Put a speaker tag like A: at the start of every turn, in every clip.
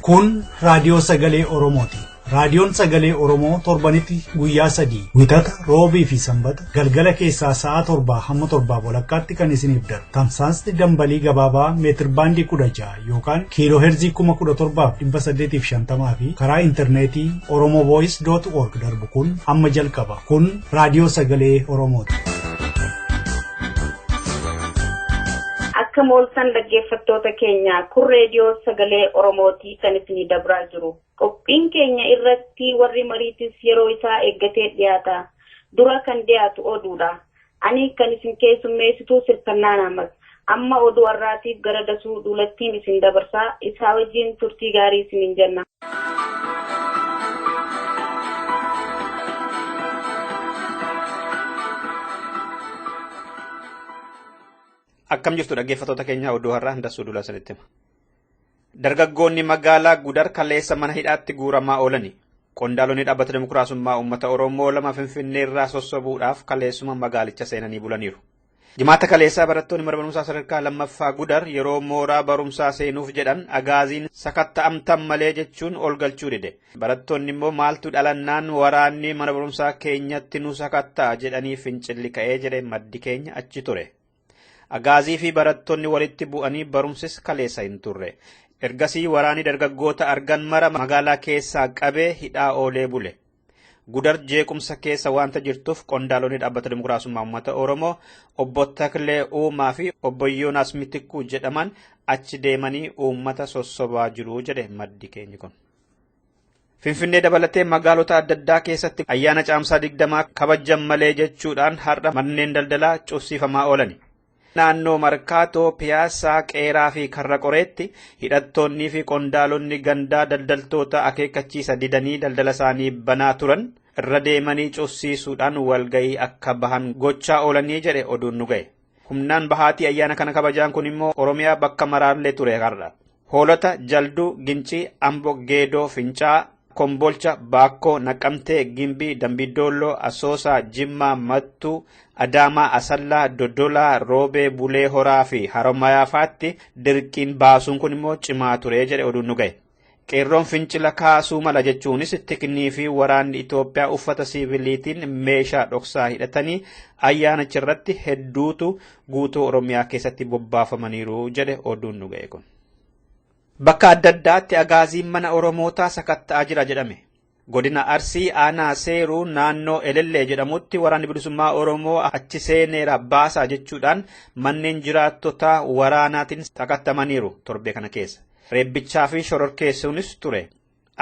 A: Kun raadiyoo sagalee Oromooti. Raadiyoon sagalee Oromoo torbanitti guyyaa sadii wixata roobii fi sanbata galgala keessaa sa'a 7 hamma 7:30 kan isiniif darbu. Tamsaasni dambalii gabaabaa meetir baandii 16 yookaan kiiloo heerzii 17,850 fi karaa intarneetii oromovoice.org darbu kun amma jalqaba. Kun raadiyoo sagalee Oromooti.
B: Akka mooltan dhaggeeffattoota keenya kun reediyoo sagalee Oromootii kan isinii dabraa jiru. Qophiin keenya irratti warri mariitis yeroo isaa eeggatee dhiyaata. Dura kan dhiyaatu oduudha. Ani kan isin keessummeessitu Sirkannaan Ahmad. Amma oduu har'aatiif gara dasuu duulattiin isin dabarsaa. Isaa wajjin turtii gaarii isiniin jenna.
C: Akkam jirtu dhaggeeffattoota keenya oduu har'aa Dasuu Duulaa sanitti hima. Dargaggoonni magaalaa Gudar kaleessa mana hidhaatti guuramaa oolani. Qondaalonni dhaabbata Dimokiraasummaa Uummata Oromoo lama Finfinnee irraa sossobuudhaaf kaleessuma magaalicha seenanii bulaniiru. Jimaata kaleessaa barattoonni mana barumsaa sadarkaa lammaffaa Gudar yeroo mooraa barumsaa seenuuf jedhan agaaziin sakatta'amtan malee jechuun ol galchuu dide. Barattoonni immoo maaltu dhalannaan waraanni mana barumsaa keenyatti nu sakatta'a jedhanii fincilli ka'ee jedhe maddi keenya achi ture. Agaazii fi barattoonni walitti bu'anii barumsis kaleessa hin turre. Ergasii waraanni dargaggoota argan mara magaalaa keessaa qabee hidhaa oolee bule. Gudar jeequmsa keessa waanta jirtuuf qondaalonni dhaabbata Dimokiraasummaa Uummata Oromoo obbo Taklee Uumaa fi obbo Yoonaas Mitikkuu jedhaman achi deemanii uummata sossobaa jiru jedhe maddi keenya kun. Finfinnee dabalatee magaalota adda addaa keessatti ayyaana caamsaa 20 kabajan malee jechuudhaan har'a manneen daldalaa cufsiifamaa oolani. Naannoo Markaatoo, Piyaasaa, Qeeraa fi Karra Qoreetti hidhattoonnii fi qondaalonni gandaa daldaltoota akeekkachiisa didanii daldala isaanii banaa turan irra deemanii cufsiisuudhaan walgahii akka bahan gochaa oolanii jedhe oduun nu ga'e. Humnaan bahaatii ayyaana kana kabajaan kun immoo Oromiyaa bakka maraallee ture har'a. Hoolota, Jalduu, Gincii, Ambo, Geedoo, Fincaa, Kombolcha, Baakkoo, Naqamtee, Gimbii, Dambidolloo, Asoosaa, Jimmaa, Mattuu, Adaamaa, Asallaa, Dodolaa, Roobee, Bulee Horaa fi Haromayaa fa'aatti dirqiin baasuun kun immoo cimaa ture jedhe oduun nu ga'e. Qeerroon fincila kaasuu mala jechuunis tiknii fi waraanni Itoophiyaa uffata siviiliitiin meeshaa dhoksaa hidhatanii ayyaanicha irratti hedduutu guutuu Oromiyaa keessatti bobbaafamaniiru jedhe oduun nu ga'e kun. Bakka adda addaatti agaaziin mana Oromootaa sakatta'aa jira jedhame. Godina Arsii aanaa Seeruu naannoo Elellee jedhamutti waraanni bilisummaa Oromoo achi seeneera baasaa jechuudhaan manneen jiraattotaa waraanaatiin sakattamaniiru torbee kana keessa. Reebbichaa fi shororkeessuunis ture.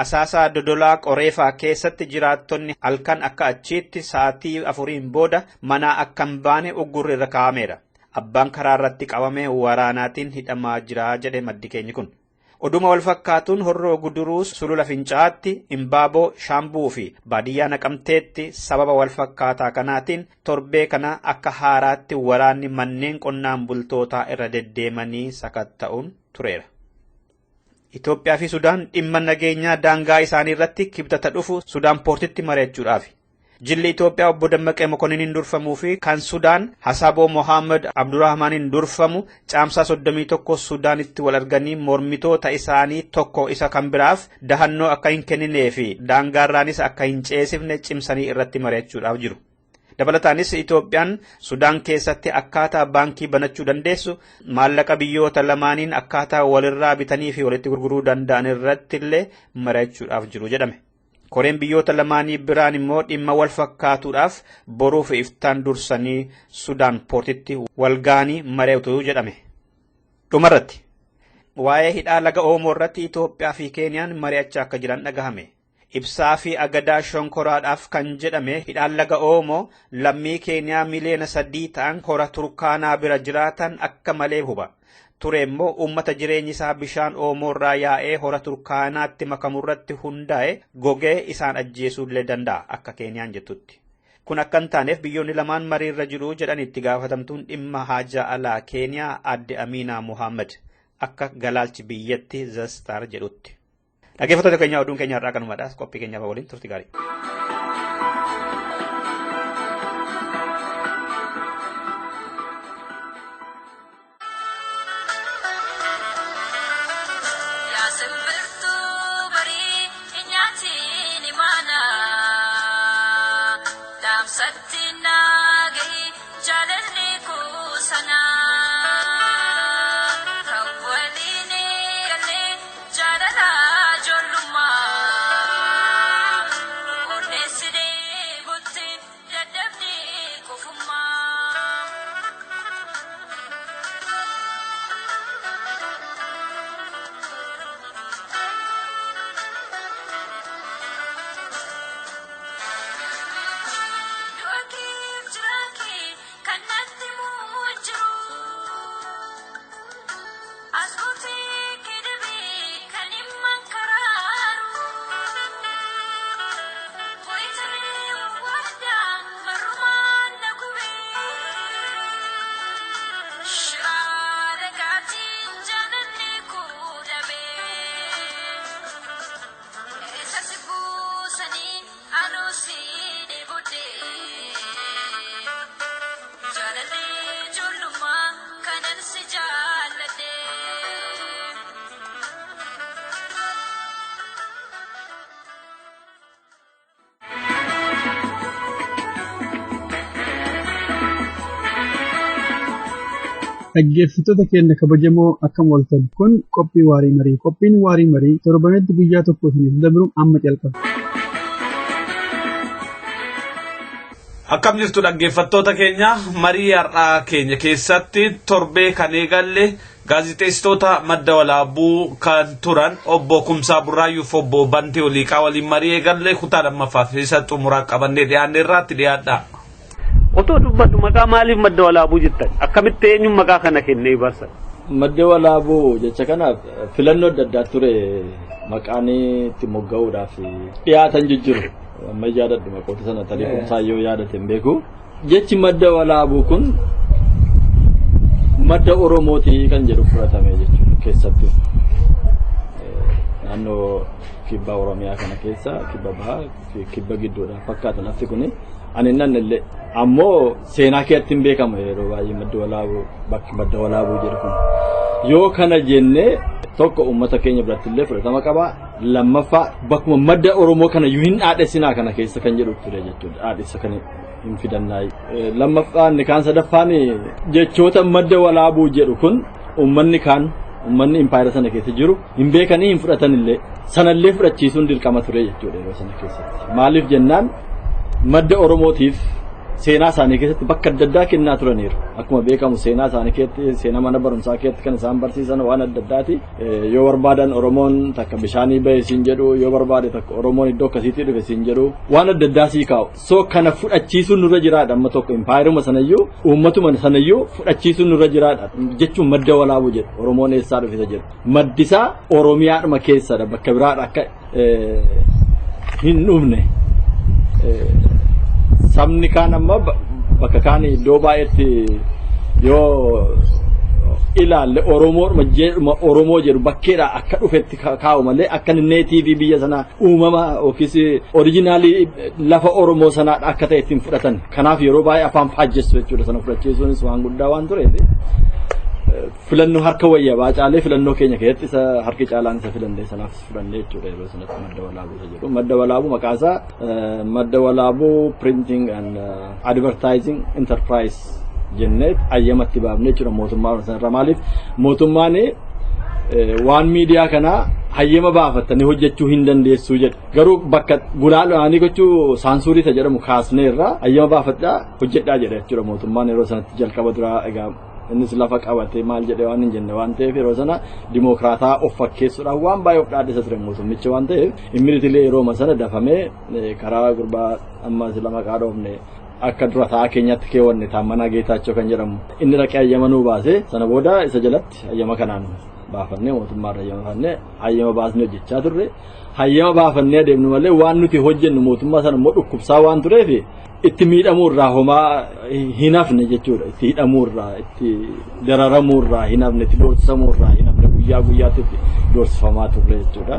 C: Asaasaa Dodolaa Qoreefaa keessatti jiraattonni halkan akka achiitti sa'aatii 4 booda manaa akka hin baane uggurri irra kaa'ameera. Abbaan karaa irratti qabame waraanaatiin hidhamaa jira jedhe maddi keenyi kun. Oduma wal fakkaatuun Horroo Guduruu Sulula Fincaa'aatti, Imbaaboo, Shaambuu fi baadiyyaa Naqamteetti sababa wal fakkaataa kanaatiin torbee kana akka haaraatti waraanni manneen qonnaan bultootaa irra deddeemanii sakatta'uun tureera. Itoophiyaa fi Sudaan dhimma nageenyaa daangaa isaanii irratti kibxata dhufu Sudaan poortitti mari'achuudhaafi. Jilli Itoophiyaa obbo Dammaqee Mokonniiniin durfamuu fi kan Sudaan Hasaaboo Mohaammed Abdurrahmaaniin durfamu caamsaa 31 Sudaanitti wal arganii mormitoota isaanii tokko isa kan biraaf dahannoo akka hin kenninee fi daangaarraanis akka hin ceesifne cimsanii irratti mari'achuudhaaf jiru. Dabalataanis Itoophiyaan Sudaan keessatti akkaataa baankii banachuu dandeessu maallaqa biyyoota lamaaniin akkaataa walirraa bitanii fi walitti gurguruu danda'an irratti illee mari'achuudhaaf jiru jedhame. Koreen biyyoota lamaanii biraan immoo dhimma wal fakkaatuudhaaf boruu fi iftaan dursanii Sudaan poortitti walgaanii mari'atu jedhame. Dhumarratti waa'ee hidhaa laga Oomoo irratti Itoophiyaa fi Keeniyaan mari'achaa akka jiran dhagahame. Ibsaa fi agadaa shonkoraadhaaf kan jedhame hidhaan laga Oomoo lammii Keeniyaa miliyoona 3 ta'an hora Turkaanaa bira jiraatan akka malee huba. Ture immoo uummata jireenyi isaa bishaan Oomoo irraa yaa'ee hora Turkaanaatti makamurratti hundaa'e gogee isaan ajjeesuu illee danda'a akka Keeniyaan jettutti. Kun akka hin taaneef biyyoonni lamaan mariirra jiru jedhan itti gaafatamtuun dhimma haajaa alaa Keeniyaa adde Aminaa Mohaammed akka galaalchi biyyatti Zastar jedhutti. Dhaggeeffattoota keenya oduun keenya har'aa kanumadha. Qophii keenyaaf waliin turti gaarii.
D: Yaa simbirtuu Dhaggeeffattoota keenya kabajamoo akkam ooltan kun qophii waarii marii. Qophiin waarii marii torbanitti guyyaa tokko isiniif dabru amma jalqaba.
E: Akkam jirtu dhaggeeffattoota keenya marii har'aa keenya keessatti torbee kan eegalle gaazixeessitoota madda walaabuu kan turan obbo Kumsaa Burraayyuuf obbo Bantee Oliiqaa waliin marii eegalle kutaa lammaffaa fi isa xumuraa qabannee dhiyaanne irraatti dhiyaadha.
F: Otoo dubbadhu maqaa maaliif madda walaabuu jettan akkamitti eenyuun maqaa kana kennee barsa?
G: Madda walaabuu jecha kanaaf filannoo adda addaa ture maqaan itti mogga'uudhaaf dhiyaatan jijjiiru. Amma yaadadhu maqoota sana tarii Kumsaa yoo yaadate hin beeku. Jechi madda walaabuu kun madda Oromooti kan jedhu fudhatame jechuudha keessattuu. Naannoo kibba Oromiyaa kana keessa kibba bahaa fi kibba gidduudha fakkaata lafti kuni. Ani nan illee ammoo seenaa keessatti hin beekamu yeroo baay'ee madda walaabuu bakki madda walaabuu jedhu kun. Yoo kana jennee tokko uummata keenya biratti illee fudhatama qaba. Lammaffaa bakkuma madda Oromoo kana iyyuu hin dhaadheessinaa kana keessa kan jedhu ture jechuudha. Dhaadheessa kan hin fidannaa. Lammaffaan kaan sadaffaan jechoota madda walaabuu jedhu kun uummanni kaan uummanni impaayera sana keessa jiru hin beekanii hin fudhatan illee sanallee fudhachiisuun dirqama ture jechuudha yeroo sana keessatti. Maaliif jennaan madda Oromootiif seenaa isaanii keessatti bakka adda addaa kennaa turaniiru. Akkuma beekamu seenaa isaanii keessatti seenaa mana barumsaa keessatti kan isaan barsiisan waan adda addaati. Yoo barbaadan Oromoon takka bishaanii bahe siin jedhu, yoo barbaade takka Oromoon iddoo akkasiitti dhufe siin jedhu waan adda addaa sii kaa'u. So kana fudhachiisuun nurra jiraadha amma tokko impaayeruma sanayyuu uummatuma sanayyuu fudhachiisuun nurra jiraadha jechuun madda walaabuu jedhu Oromoon eessaa dhufe isa jedhu. Maddisaa Oromiyaadhuma keessadha bakka biraadha akka hin dhufne. Sabni kaan amma bakka kaan iddoo baay'eetti yoo ilaalle Oromoodhuma jedhuma Oromoo jedhu bakkeedha akka dhufetti kaa'u malee akka neetiivii biyya sanaa uumama yookiis oriijinaalii lafa Oromoo sanaadha akka ta'e ittiin fudhatan. Kanaaf yeroo baay'ee afaan faajjessu jechuudha sana fudhachiisuunis waan guddaa waan tureef filannoo harka wayyabaa caalee filannoo keenya keessatti isa harki caalaan isa filannee sanaaf fudhannee jechuudha yeroo sanatti madda walaabuu isa jedhu. Madda walaabuu maqaa isaa madda walaabuu printing and advertising enterprise jennee ayyamatti baafnee jechuudha mootummaa sanarra. Maaliif mootummaan waan miidiyaa kanaa hayyama baafattanii hojjechuu hin dandeessuu jedhe. Garuu bakka gulaaluudhaanii gochuu saansuurii isa jedhamu kaasneerra hayyama baafadhaa hojjedhaa jedhe jechuudha mootummaan yeroo sanatti jalqaba duraa egaa innis lafa qabatee maal jedhee waan hin jenne waan ta'eef yeroo sana dimokraataa of fakkeessuudhaan waan baay'ee of dhaadhisa ture mootummichi waan ta'eef imminitillee yerooma sana dafamee karaa gurbaa amma sila maqaa dhoofne akka dura taa'aa keenyatti keewwanne Taammanaa Geetaachoo kan jedhamu inni dhaqee hayyama nuu baase sana booda isa jalatti hayyama kanaan baafannee mootummaarra hayyama baafannee hayyama baasnee hojjechaa turre. Hayyama baafannee adeemnu malee waan nuti hojjennu mootummaa sana immoo dhukkubsaa waan tureef itti miidhamuurraa homaa hin hafne jechuudha. Itti hidhamuurraa, itti dararamuurraa hin hafne, itti doorsisamuurraa hin hafne guyyaa guyyaatti itti doorsifamaa turre jechuudha.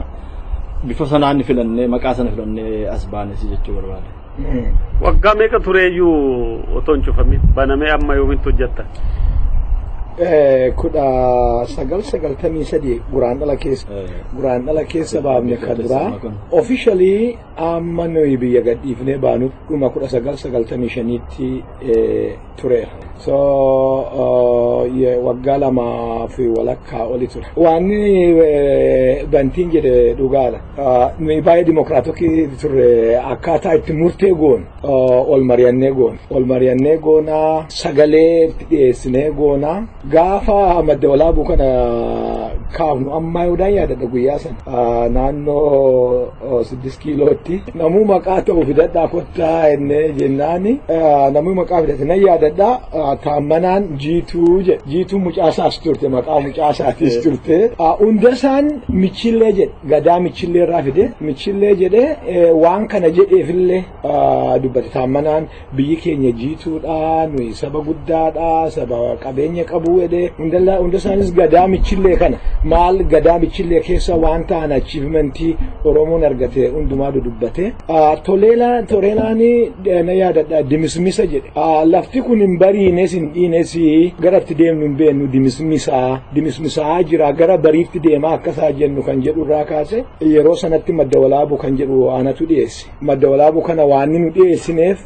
G: Bifa sanaan filannee maqaa sana filannee as baanes jechuu barbaade.
F: Waggaa meeqa tureeyyuu otoo hin cufamin banamee amma yoomitti hojjetta?
H: 1993 Guraandhala keessa baafne kan duraa. Officially amma nuyi biyya gadhiifnee baanuuf dhuma 1995tti tureera. So waggaa 2.5 oli ture. Waan Bantiin jedhe dhugaadha. Nuyi baay'ee dimokiraatokii turre. Akkaataa itti murtee goonu ol mari'annee goona. Ol mari'annee goonaa, sagalee itti dhiyeessinee goonaa. Gaafa Madda Walaabuu kana kaafnu ammaa yoodaan yaadadha, guyyaa sana naannoo 6 kiilootti namuu maqaa ta'u fidadhaa kottaa jennee jennaani, namuu maqaa fidate nan yaadadha. Taammanaan Jiituu jedhe. Jiituu mucaasaas turte, maqaa mucaasaatis turte. Hundasaan Michillee jedhe, gadaa Michillee irraa fide, Michillee jedhe. Waan kana jedheefillee dubbate Taammanaan, biyyi keenya jiituudha, nuyi saba guddaadha, saba qabeenya qabu jedhe. Hundasaanis gadaa Michillee kana, maal gadaa Michillee keessa waan ta'an, achievementii Oromoon argate hundumaa dubbate. Toleelaan na yaadadha, dimismisa jedhe. Lafti kun hin bariines hin dhiines, gara itti deemnu hin beeknu, dimismisaa dimismisaa jira, gara bariitti deemaa akkasaa jennu kan jedhu irraa kaase. Yeroo sanatti Madda Walaabuu kan jedhu anatu dhiyeesse. Madda Walaabuu kana waan nu dhiyeessineef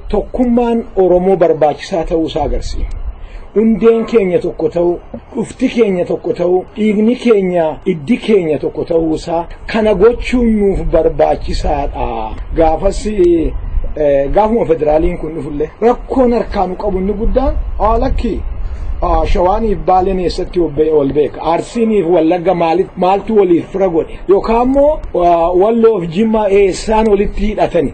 H: tokkummaan Oromoo barbaachisaa ta'uusaa agarsiisa. Hundeen keenya tokko ta'u, dhufti keenya tokko ta'u, dhiigni keenya, iddi keenya tokko ta'uusaa kana gochuun nuuf barbaachisaadha. Gaafas gaafuma federaaliin kun dhufullee rakkoon harkaa nu qabu inni guddaan lakki Shawaaniif Baaleen eessatti ol beeka, Arsiiniif Wallagga maaltu waliif fira godhe, yookaan immoo Walloof Jimma eessaan walitti hidhatani?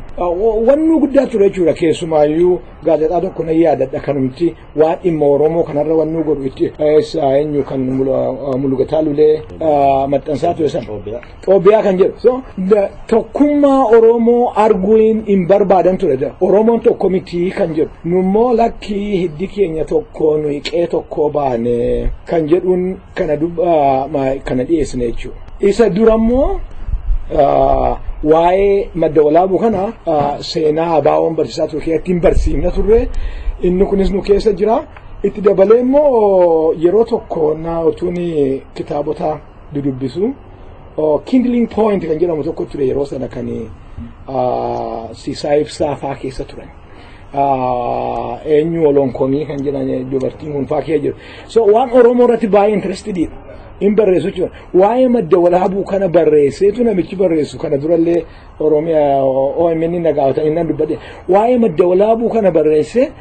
H: Wanni guddaa ture jechuudha. Keessumaayyuu gaazexaa tokko nan yaadadha, kanumti waan dhimma Oromoo kanarra wanni godhu itti eenyu kan Mulugataa Lulee maxxansaa ture sana, Xoobbiyaa kan jedhu. So tokkummaa Oromoo arguun hin barbaadan ture. Oromoon tokko miti kan jedhu, nummoo lakkii, hiddi keenya tokko, nuyi qe'ee tokko baane kan jedhuun kana dhiyeessine jechuudha. Isa durammoo waa'ee Madda Walaabuu kana seenaa abaawoon barsiisaa ture keessatti hin barsiifna turre, inni kunis nu keessa jira. Itti dabalee immoo yeroo tokko na utuun kitaabota dudubbisu Kindling Point kan jedhamu tokko ture yeroo sana, kan Siisaa Ibsaa faa keessa turan. Eenyu Olonkomii kan jedhan dubartiin kun faa keessa jiru. So waan Oromoo irratti baay'ee interestedidha. In barreessu jechuudha. Waa'ee Madda Walaabuu kana barreesseetu namichi barreessu kana durallee Oromiyaa OMN na gaafatan inni dubbadhe. Waa'ee Madda Walaabuu kana barreesse,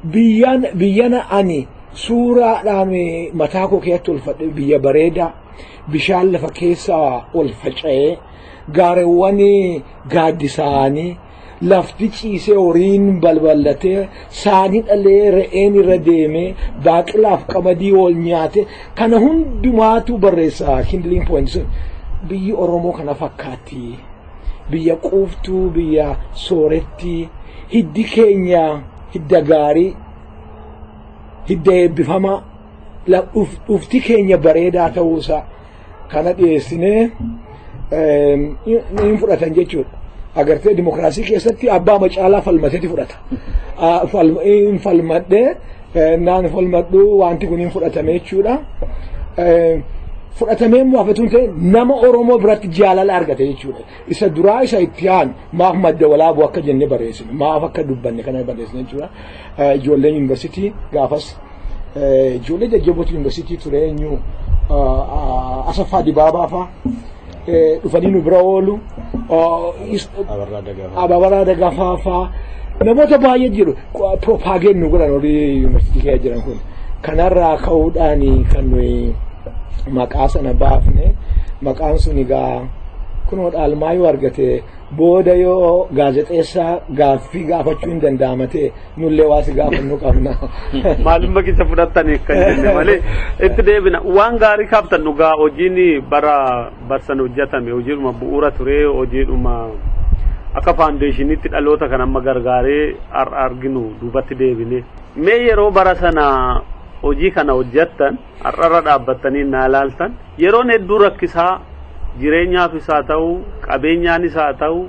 H: biyyaan biyyana ani suuraadhaan mataa koo keessatti olfadhe, biyya bareedaa, bishaan lafa keessaa ol faca'ee, gaareewwan gaaddisaanii, lafti ciisee, horiin balballatee, saanii dhalee, re'een irra deemee, baaqilaaf qamadii ol nyaate, kana hundumaatu barreessa Kindling Point sun. Biyyi Oromoo kana fakkaatti, biyya quuftuu, biyya sooretti, hiddi keenya hidda gaarii, hidda eebbifamaa, dhufti keenya bareedaa ta'uusaa kana dhiyeessinee hin fudhatan jechuudha. Agartee, dimokiraasii keessatti abbaa macaalaa falmateeti fudhata. Hin falmadhee naan falmadhu, wanti kun hin fudhatame jechuudha. Fudhatamee immoo hafatuun ta'e nama Oromoo biratti jaalala argate jechuudha. Isa duraa isa itti aanu maaf Madda Walaabuu akka jenne barreessine, maaf akka dubbanne kana barreessine jechuudha. Ijoolleen yuunivarsiitii gaafas ijoollee jajjabootu yuunivarsiitii ture, eenyu Asaffaa Dibaabaa fa'aa dhufanii nu bira oolu. Abarraa Dagafaa fa'aa, namoota baay'ee jiru, propagate nu godhan horii yuunivarsiitii keessa jiran kun. Kanarraa ka'uudhaan kan nuyi maqaa sana baafne. Maqaan sun egaa kunoo dhaalmaa yoo argate, booda yoo gaazexeessaa gaaffii gaafachuu hin danda'ama ta'e, nullee waa si gaafannu qabna.
F: Maalummaa keessa fudhattaniif kan jenne malee itti deebina. Waan gaarii kaaftan dhugaa. Hojiin bara barsan hojjetame hojiidhuma bu'uura ture, hojiidhuma akka foundationiitti dhaloota kan amma gargaaree arginu duubatti deebine. Mee yeroo bara sana hojii kana hojjettan har'arra dhaabbattanii naa laaltan, yeroon hedduu rakkisaa, jireenyaafis haa ta'u, qabeenyaanis haa ta'u,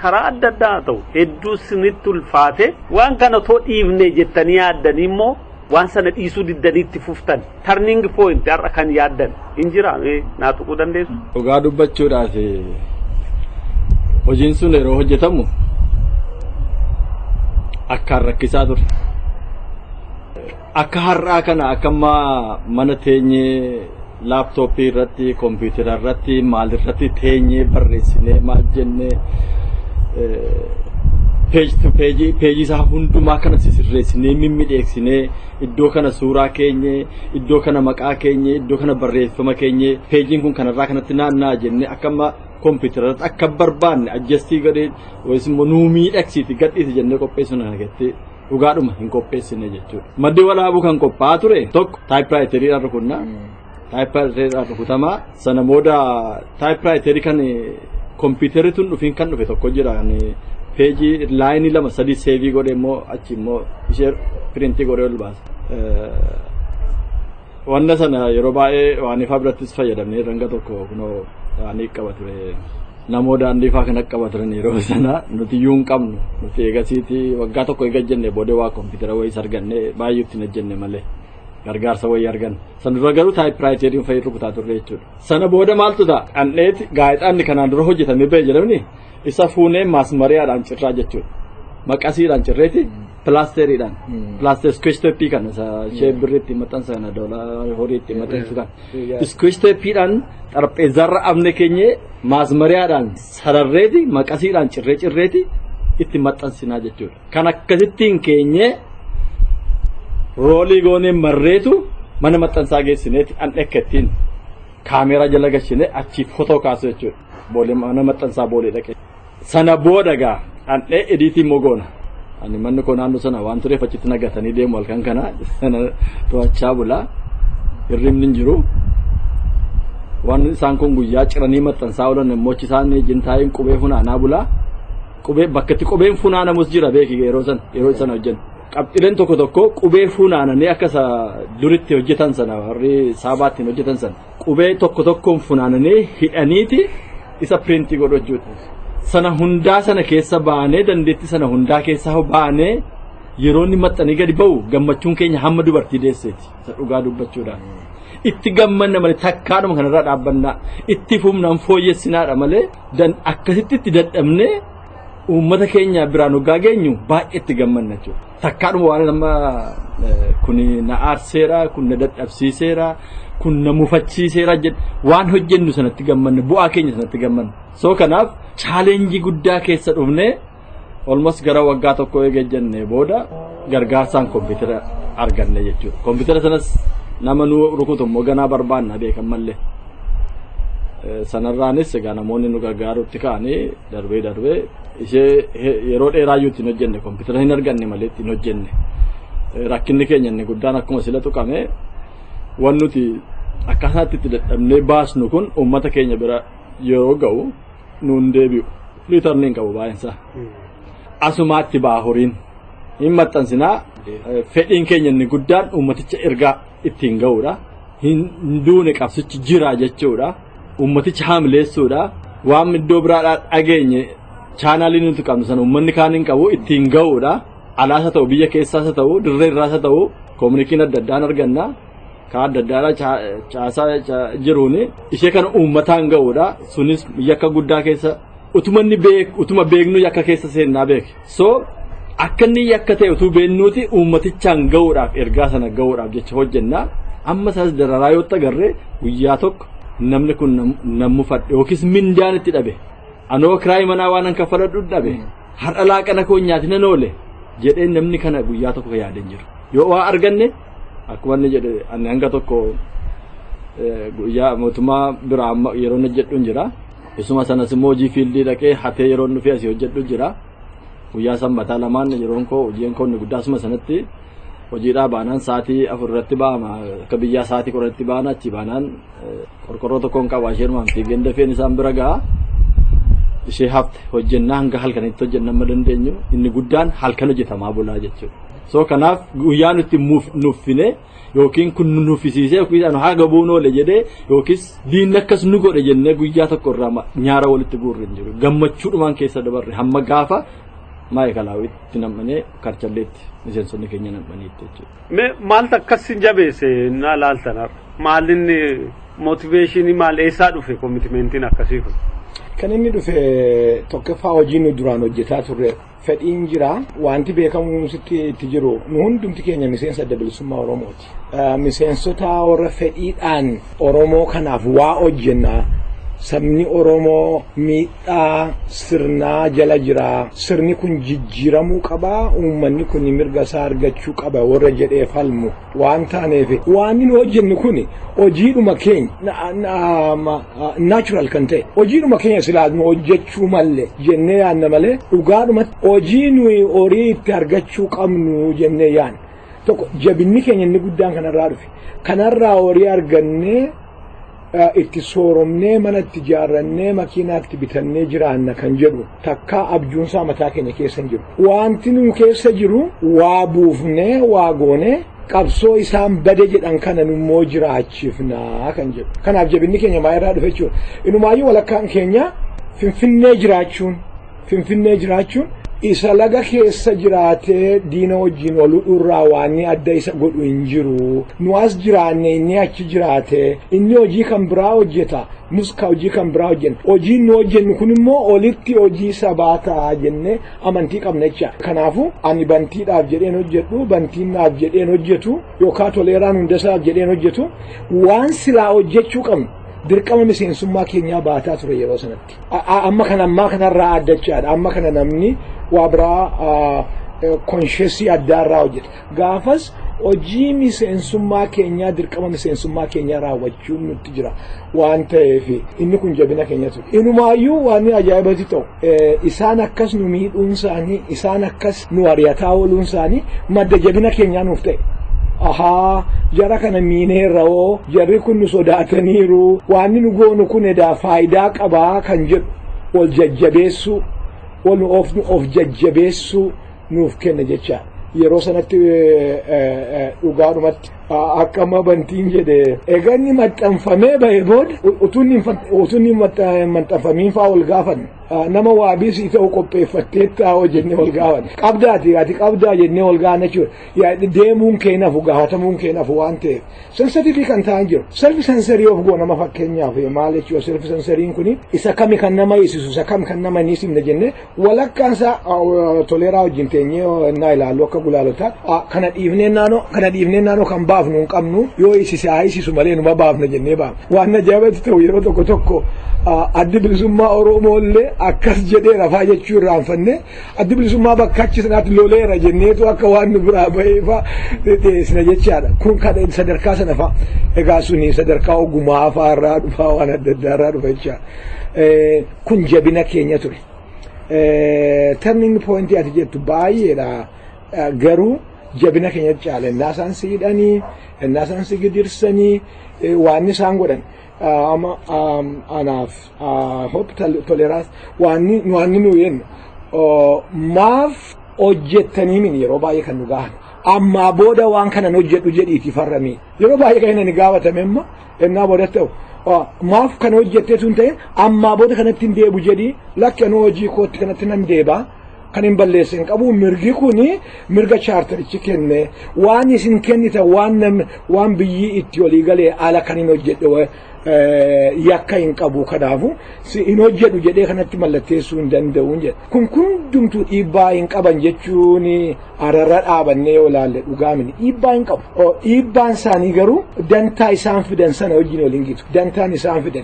F: karaa adda addaa haa ta'u, hedduu isinitti ulfaate, waan kana otoo dhiifne jettanii yaaddanii immoo Waan sana dhiisuu diddanii itti fuftan. Turning point har'a kan yaaddan hin jira naa tuquu dandeessu.
G: Dhugaa dubbachuudhaaf hojiin sun yeroo hojjetamu akkaan rakkisaa ture. Akka har'aa kana akka ammaa mana teenyee laaptooppii irratti, kompiitara irratti, maal irratti teenyee barreessinee maal jennee page to page peejii isaa hundumaa kana sisirreessinee mimmiidheegsinee iddoo kana suuraa keenye, iddoo kana maqaa keenye, iddoo kana barreeffama keenye, peejiin kun kanarraa kanatti naannaa jennee akka amma kompiitara irratti akka barbaanne adjust godhee yookiis immoo nuu miidhagsiiti gadhiisi jennee qopheessuu kana keessatti dhugaadhuma hin qopheessine jechuudha. Maddi Walaabuu kan qophaa'aa ture tokko typewriteriidhaan rukunnaa. Typewriteriidhaan rukutamaa sana booda typewriterii kan kompiitarri tun dhufiin kan dhufe tokko jira kan peejii lineii lama sadii save godhee immoo achi immoo ishee print godhee ol baasa. Wanna sana yeroo baay'ee waan ifaa birattis fayyadamnee ranga tokko kunoo waan qaba ture. Namoo daandii faa kana qaba turan yeroo sana nuti iyyuu hin qabnu nuti eegasiiti waggaa tokko eega jenne booda waa kompiitara wayiis arganne baay'ee ittiin hojjenne malee gargaarsa wayii arganne. Sana dura garuu typewriteriin fayyadu rukutaa turre jechuudha. Sana booda maaltu ta'a? Dhandheeti gaazexaanni kanaan dura hojjetamee ba'e jedhamni isa fuunee maasmariyaadhaan cirraa jechuudha. Maqasiidhaan cirreeti pilaasteriidhaan. Plaster scotch tape kana isa ishee birrii ittiin maxxansa kana doolaa horii ittiin maxxansu kana. Scotch tapeiidhaan xarapheezzaarra abne keenyee maasmariyaadhaan sararreeti maqasiidhaan cirree cirreeti itti maxxansinaa jechuudha. Kan akkasittiin keenyee roll goonee marreetu mana maxxansaa geessineeti an ittiin kaameeraa jala gashinee achii fotoo kaasu jechuudha. Boolee mana maxxansaa boolee dhaqee. Sana booda gaa dhandhee edit immoo goona. Ani manni koo naannoo sana waan tureef achitti nagatanii deemu halkan kana sana to'achaa bulaa hirribni hin jiru. Waan isaan kun guyyaa ciranii maxxansaa oolan immoo achi isaan ejjentaayin qubee funaanaa bulaa. Qubee bakka itti qubeen funaanamus jira beeki yeroo sana yeroo sana hojjennu. Qabxileen tokko tokko qubee funaananii akka isa duritti hojjetan sana warri saabaattiin hojjetan sana qubee tokko tokkoon funaananii hidhaniiti isa print godhu jechuudha. Sana hundaa sana keessa baanee dandeettii sana hundaa keessa baanee yeroo inni maxxanii gadi ba'u gammachuun keenya hamma dubartii deesseeti. Isa dhugaa dubbachuudhaan. Itti gammanna malee takkaadhuma kanarraa dhaabbannaa itti fufnaan fooyyessinaadha malee akkasitti itti dadhabnee uummata keenya biraan hoggaa geenyu baay'ee itti gammanna jechuudha. Takkaadhuma waan amma kun na aarseera, kun na dadhabsiiseera, kun na mufachiiseera jedhu waan hojjennu sanatti gammanna, bu'aa keenya sanatti gammanna. So kanaaf challenge guddaa keessa dhufnee almost gara waggaa tokko eega jennee booda gargaarsaan kompiitara arganne jechuudha. Kompiitara sanas nama nu rukutu immoo ganaa barbaanna beekan mallee. Sanarraanis egaa namoonni nu gargaarutti ka'anii darbee darbee ishee yeroo dheeraa iyyuu ittiin hojjenne kompiitara hin arganne malee ittiin hojjenne. Rakkinni keenya inni guddaan akkuma sila tuqame waan nuti akkaataa itti dadhabnee baasnu kun uummata keenya bira yeroo ga'u nuun deebi'u. Return hin qabu baay'insaa. Asumaatti ba'a horiin. Hin maxxansinaa fedhiin keenya inni guddaan uummaticha ergaa ittiin ga'uudha. Hin duune qabsichi jira jechuudha. Uummaticha haamileessuudha. Waan iddoo biraadhaa dhageenye channelii nuti qabnu sana uummanni kaan hin qabu ittiin ga'uudha. Alaas haa ta'u biyya keessaas haa ta'u dirree irraas haa ta'u communiqueiin adda addaan arganna. Karaa adda addaadhaa caasaa jiruuni ishee kana uummataan ga'uudha. Sunis yakka guddaa keessa utuma inni beek utuma beeknu yakka keessa seennaa beeke. So akka inni yakka ta'e utuu beeknuuti uummatichaan ga'uudhaaf ergaa sana ga'uudhaaf jecha hojjennaa. Amma isaas dararaa yoo agarree guyyaa tokko namni kun nan mufadhe yookiis mindaan itti dhabe. Anoo kiraayii manaa waan an kaffaladhu dhabe. Har'a laaqana koo nyaatina oole jedhee namni kana guyyaa tokko yaadee hin jiru. Yoo waa arganne akkuma inni jedhe ani hanga tokko guyyaa mootummaa biraa amma yeroo hojjedhu hin jira. Isuma sanas immoo hojii field dhaqee hatee yeroo dhufee asii hojjedhu jira. Guyyaa sanbataa lamaan yeroon koo hojiin koo inni guddaa asuma sanatti hojiidhaa baanaan sa'aatii 4 irratti ba'ama akka biyyaa sa'aatii 10tti baana achi baanaan qorqorroo tokkoon qaba isheen fiigeen dafeen isaan bira ga'a. Ishee hafte hojjennaa hanga halkanitti hojjenna amma dandeenyu inni guddaan halkan hojjetamaa bulaa jechuudha. So kanaaf guyyaa nuti nuffine yookiin kun nu nuffisiisee yookiin anu haga buun oole jedhee yookiis diinni akkas nu godhe jennee guyyaa tokko irraa nyaara walitti guurre hin jiru. Gammachuudhumaan keessa dabarre hamma gaafa Maayikalaawwitti nam'anee Karchalleetti miseensonni keenya nam'aniitti jechuudha.
F: Mee maaltu akkas sin jabeesse naa laaltan har'a? Maalinni mootiveeshinii maal eessaa dhufe koomitmentiin akkasii kun?
H: Kan inni dhufe tokkoffaa hojii nu duraan hojjetaa turre fedhiin jira wanti beekamu sitti itti jiru nu hundumti keenya miseensa adda bilisummaa Oromooti. Miseensota warra fedhiidhaan Oromoo kanaaf waa hojjenna. Sabni Oromoo miidhaa sirnaa jala jira. Sirni kun jijjiiramuu qaba. Uummanni kun mirga isaa argachuu qaba warra jedhee falmu waan taaneef waan nu hojjennu kun hojiidhuma keenya natural kan ta'e hojiidhuma keenya silaa nu hojjechuu malle jennee yaanna malee dhugaadhumatti hojii nuyi horii itti argachuu qabnu jennee yaanna. Tokko jabinni keenya inni guddaan kanarraa dhufe. Kanarraa horii argannee itti sooromnee mana itti ijaarrannee makiinaa itti bitannee jiraanna kan jedhu takkaa abjuunsaa mataa keenya keessa hin jiru. Wanti nu keessa jiru waa buufnee waa goonee qabsoo isaan bade jedhan kana nummoo jiraachifnaa kan jedhu. Kanaaf jabinni keenya maalirraa dhufe jechuudha. Inumaayyuu walakkaan keenya Finfinnee jiraachuun isa laga keessa jiraatee diina wajjin wal hudhuurraa waan adda isa godhu hin jiru. Nu as jiraanne inni achi jiraate inni hojii kan biraa hojjeta nus ka hojii kan biraa hojjenna. Hojiin nu hojjennu kun immoo olitti hojii sabaa ta'a jennee amantii qabna jecha. Kanaafuu ani bantiidhaaf jedheen hojjedhu, bantiin naaf jedheen hojjetu yookaan toleeraan hundasaaf jedheen hojjetu waan silaa hojjechuu qabnu. Dirqama miseensummaa keenyaa baataa ture yeroo sanatti. Amma kana ammaa kanarraa addachaadha. Amma kana namni waa biraa konsheesii addaarraa hojjeta. Gaafas hojii miseensummaa keenyaa dirqama miseensummaa keenyaa raawwachuun nutti jira waan ta'eef inni kun jabina keenya ture. Inumaayyuu waan ajaa'ibatti ta'u isaan akkas nu miidhuun isaanii isaan akkas nu ari'ataa ooluun isaanii madda jabina keenyaa nuuf ta'e. Ahaa jara kana miineerra hoo jarri kun nu sodaataniiru waan nu goonu kun edaa faayidaa qabaa kan jedhu wal jajjabeessuu wal of jajjabeessuu nuuf kenna jecha yeroo sanatti dhugaadhumatti akka amma bantiin jedhe egaa inni maxxanfamee bahe booda utuu inni maxxanfamiin fa'aa ol gaafanne nama waabii ta'u qopheeffattee taa'oo jennee ol gaafanne qabdaati ati qabdaa jennee ol gaafanne jechuudha deemuun keenafu gaafatamuun keenafu waan ta'eef sensitiivii kan ta'an jiru selfi sensorii of goo nama fakkeenyaaf maal jechuudha selfi sensoriin kuni isa kami kan nama hiisisu isa kam kan nama hin hiisifne jennee walakkaan isaa toleeraa wajjin teenyee naa ilaallu akka gulaalotaa kana dhiifnee naannoo kan baafnu hin qabnu yoo hiisise haa hiisisu malee numa baafna jennee baafna waan ajaa'ibatti ta'u yeroo tokko tokko addi bilisummaa Oromoo illee akkas jedheera faa jechuu irraanfanne addi bilisummaa bakka achi sanaatti loleera jenneetu akka waan nu biraa bahee faa dhiyeessina jechaadha. Kun kan sadarkaa sana faa egaa suni sadarkaa ogumaa faa irraa dhufaa waan adda addaa irraa dhufa jechaadha. Kun jabina keenya ture. Turning point ati jettu baay'eedha garuu jabina keenya caala innaa isaan si hidhanii innaa isaan si gidirsanii waan isaan godhan. Amma anaaf hope toleraas waan nu jennu maaf hojjettanii min yeroo baay'ee kan nu gahan ammaa booda waan kanan hojjedhu jedhiiti farramii yeroo baay'ee kan inni gaafatame immoo ennaa booda ta'u maaf kan hojjettee sun ta'e ammaa booda kanatti hin deebu jedhii lakki anuu hojii kootti kanatti nan deebaa kan hin balleessin qabu mirgi kuni mirga chaartarichi kenne waan isin kennitan waan biyyi itti olii galee ala kan hin hojjedhe yakka hin qabu kanaafu hin hojjedhu jedhee kanatti mallatteessuu hin danda'u jedha. Kun hundumtuu dhiibbaa hin qaban jechuun ararra dhaabannee yoo ilaalle dhugaamini dhiibbaa hin qabu. Dhiibbaan isaanii garuu dantaa isaan fidan sana wajjin waliin gitu. Dantaan isaan fidan.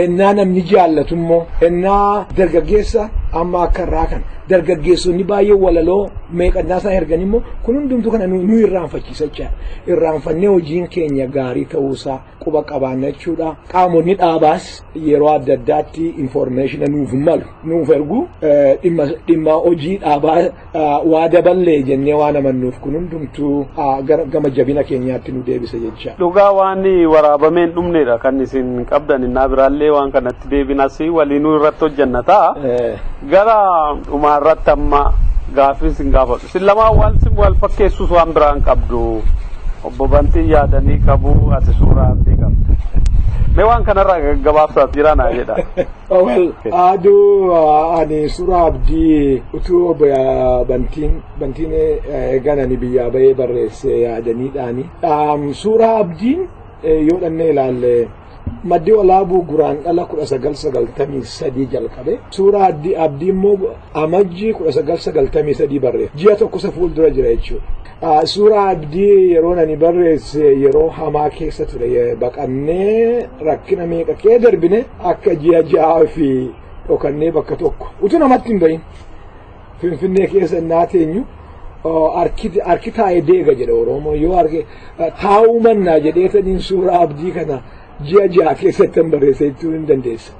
H: Ennaa namni jaallatu immoo ennaa dargaggeessa amma akka irraa kana dargaggeessonni baay'ee walaloo meeqannaa isaan ergan immoo kun hundumtuu kana nu irraanfachiisa jechaadha. Irraanfannee hojiin keenya gaarii ta'uusaa quba qabaanna jechuudha. Qaamonni dhaabaas yeroo adda addaatti informeeshina nuuf malu nuuf ergu dhimma hojii dhaabaa waa daballee jennee waan amannuuf kun hundumtuu gama jabina keenyaatti nu deebisa jecha.
F: Dhugaa waan waraabameen dhumneedha kan isin qabdan innaa biraallee waan kanatti deebinas waliinuu irratti hojjenna ta'a. Gara dhumaarratti amma gaaffii isin gaafadhu. Isin lamaan waan wal fakkeessus waan biraan qabdu. Obbo Bantii yaadanii qabu ati suuraa abdii qabda. Mee waan kanarraa gaggabaabsaas jira naa jedha.
H: Well, aduu ani suuraa abdii utuu obbo Bantiin eegan ani biyyaa bahee barreesse yaadaniidhaani. Suuraa abdiin yoo dhannee ilaalle maddi walaabuu guraan dhala 1993 jalqabe. Suuraa abdii immoo amajjii 1993 barreesse. Ji'a tokko isa fuuldura jira jechuudha. Suuraa abdii yeroo ani barreesse yeroo hamaa keessa ture baqannee rakkina meeqa kee darbine akka ji'a 6 fi dhokannee bakka tokko utuu namatti hin bahin Finfinnee keessa naa teenyu arki taa'ee deega jedha Oromoo yoo arge taa'uu mannaa jedheetaniin suuraa abdii kana ji'a 6 keessatti hin barreesse jechuu hin dandeessa.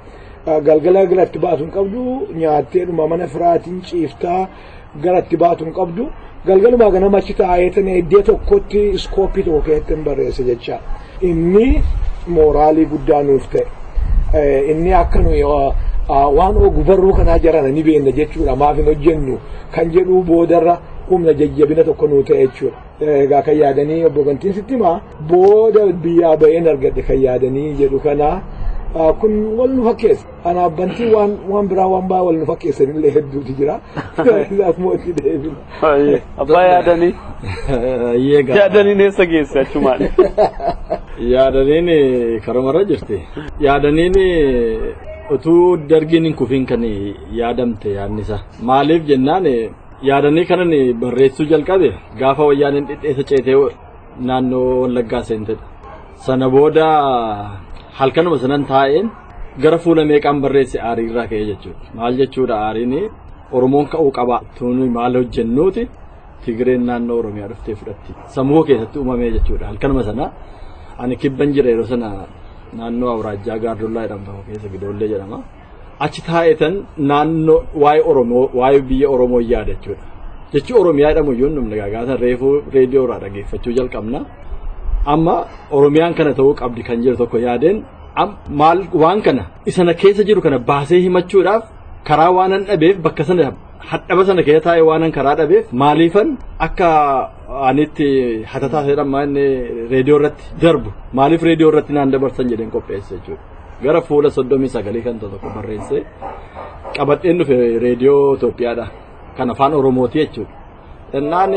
H: Galgala galatti baatu hin qabdu nyaatteedhuma mana firaatiin ciiftaa galatti baatu hin qabdu. Galgalumaa ganama achi taa'eetan iddoo tokkotti iskooppii tokko keessatti hin barreesse jecha. Inni mooraalii guddaa nuuf ta'e. Inni akka nuyi waan ogbarruu kanaa jarana ni beekna jechuudha maaf hin hojjennu kan jedhu boodarra humna jajjabina tokko nuu ta'e jechuudha. Egaa kan yaadanii obbo Bantiin sitti himaa booda biyyaa baheen argadhe kan yaadanii jedhu kana kun wal nu fakkeessa. Anaaf Bantiin waan biraa waan baay'ee wal nu fakkeessan illee hedduutu jira. Isaaf itti deebina.
F: Abbaa yaadanii. Yaadaniin eessa geesse achumaan?
G: Yaadaniin karumarra jirti. Yaadaniin utuu dargiin hin kufiin kan yaadamte yaadni isaa. Maaliif jennaan yaadanii kanan barreessuu jalqabe gaafa wayyaaniin dhidheessa ceetee naannoo Wallaggaa seentedha. Sana booda halkanuma sanan taa'een gara fuula meeqaan barreesse aariirraa ka'ee jechuudha. Maal jechuudha aariin Oromoon ka'uu qaba. Tuni maal hojjennuuti Tigreen naannoo Oromiyaa dhuftee fudhatti. Sammuu keessatti uumamee jechuudha. Halkanuma sana ani kibban jira yeroo sana naannoo Awuraajjaa Gaardollaa jedhamu keessa Gidoollee jedhama. Achi taa'etan naannoo waa'ee Oromoo waa'ee biyya Oromoo yaada jechuudha. Jechi Oromiyaa jedhamu iyyuu namni gaagaasa reefuu reediyoo irraa dhageeffachuu jalqabna. Amma Oromiyaan kana ta'uu qabdi kan jiru tokko yaadeen maal waan kana isana keessa jiru kana baasee himachuudhaaf karaa waanan dhabeef bakka sana hadhaba sana keessa taa'ee waanan karaa dhabeef maaliifan akka anitti hatataa jedhama inni reediyoo irratti darbu maaliif reediyoo irratti naan dabarsan jedheen qopheesse jechuudha. Gara fuula 39 kan tokko barreesse qabadheen dhufe reediyoo Itoophiyaadha kan afaan Oromooti jechuudha. Innaan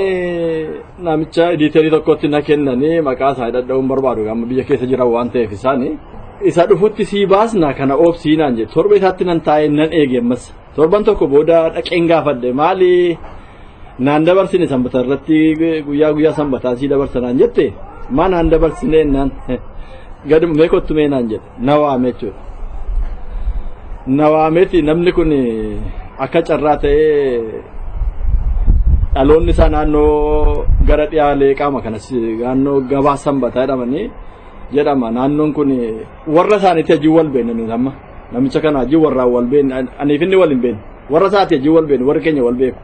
G: namicha editeerii tokkotti na kennanii maqaa isaa dhadha'uun barbaadu amma biyya keessa jiran waan ta'eef isaanii isa dhufutti sii baasna kana oobsii naan jedhe torba isaatti nan taa'ee nan eege ammas torban tokko booda dhaqeen gaafadhe maali naan dabarsine sanbata irratti guyyaa guyyaa sanbataa sii dabarsa naan jette maa naan dabarsine naan gadi mee kottu mee naan jedhe na waame jechuudha. Na waameeti namni kun akka carraa ta'ee dhaloonni isaa naannoo gara dhiyaa leeqaama kanas naannoo gabaa sanbataa jedhamanii jedhama naannoon kun warra isaaniitti hajii wal beekna nuti amma namicha kana hajii warraan wal beekna aniif inni wal hin beekne warra isaati hajii wal beekne warri keenya wal beeku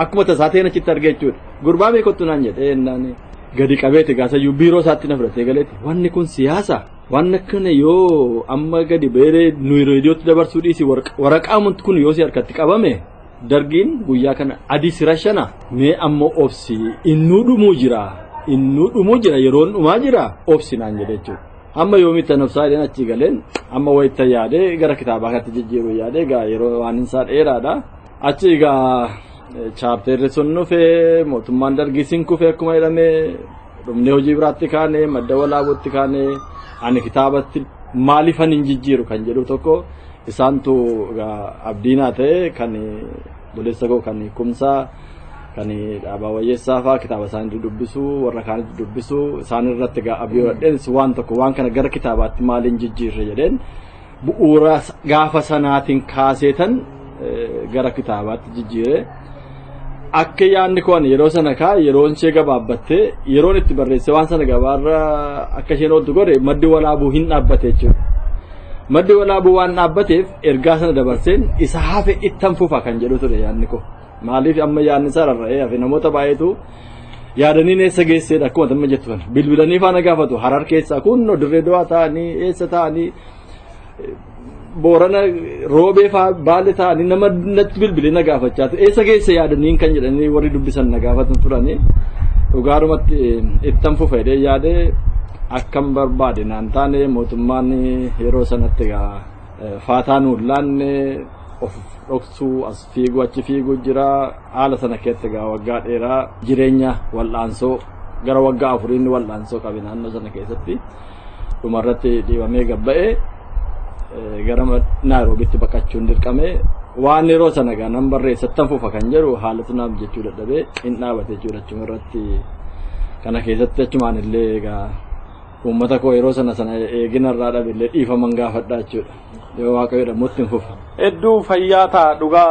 G: akkuma tasaa ta'een achitti argee jechuudha gurbaa beekottu naan jedhe naan gadi qabeeti gaasayyuu biiroo isaatti na fudhatee galeeti wanni kun siyaasa waan akkana yoo amma gadi beeree nuyi reediyootti dabarsuu dhiisi waraqaa kun yoo si harkatti qabame dargiin guyyaa kana adii si rashana mee ammoo obsi innuu dhumuu jira yeroon dhumaa jira obsi naan jedhe jechuudha. Amma yoomitti nafsaa jedheen achi galeen amma wayitta yaadee gara kitaabaa kanatti jijjiiruu yaadee egaa yeroo waan isaa dheeraadha. Achi egaa chaapteerri sun dhufee mootummaan dargii siin kufee akkuma jedhame dhumnee hojii biraatti kaane madda walaabuutti kaane ani kitaabatti maaliifan hin jijjiiru kan jedhu tokko isaantu abdiinaa ta'e kan buleessa koo kan kumsaa kan dhaabaa wayyeessaa fa'aa kitaaba isaanii dubbisu warra kaanitti dubbisu isaan irratti egaa abdii hodheenis waan tokko waan kana gara kitaabaatti maaliin jijjiirre jedheen bu'uura gaafa sanaatiin kaaseetan gara kitaabaatti jijjiire. Akka yaadni koo yeroo sana kaa yeroon ishee gabaabbattee yeroon itti barreesse waan sana gabaarra akka isheen ooltu godhe maddi walaabuu hin dhaabbate jechuudha. Maddi walaabuu waan dhaabbateef ergaa sana dabarseen isa hafe ittan fufa kan jedhu ture yaadni koo. Maaliif amma yaadni isaa rarra'ee hafe namoota baay'eetu yaadaniin eessa geesseedha akkuma amma jettu kana bilbilanii faana gaafatu Harar keessaa kunno dirree du'aa ta'anii eessa ta'anii Boorana roobee fa'aa baale ta'anii nama natti bilbilee na gaafachaa ture eessa geesse yaadaniin kan jedhanii warri dubbisan na gaafatan turanii dhugaadhumatti ittan fufa jedhee yaadee Akkam barbaade naan taane, mootummaan yeroo sanatti egaa faataa nuun laanne, of dhoksuu, as fiiguu achi fiiguu jira. Haala sana keessatti egaa waggaa dheeraa jireenya wal'aansoo, gara waggaa 4 wal'aansoo qabe naannoo sana keessatti. Dhumarratti dhiibamee gabba'ee gara Naayiroobitti baqachuun dirqame. Waan yeroo sana egaa nan barreessattan fufa kan jedhu haalatu naaf jechuu dadhabee hin dhaabate jechuudha achuma irratti. Kana keessatti achumaan illee egaa uummata koo yeroo sana sana eegina irraa dhabe illee dhiifaman gaafadhaa jechuudha. Yoo Waaqayyo jedhamutti hin fufa.
F: Hedduu fayyaa ta'a dhugaa.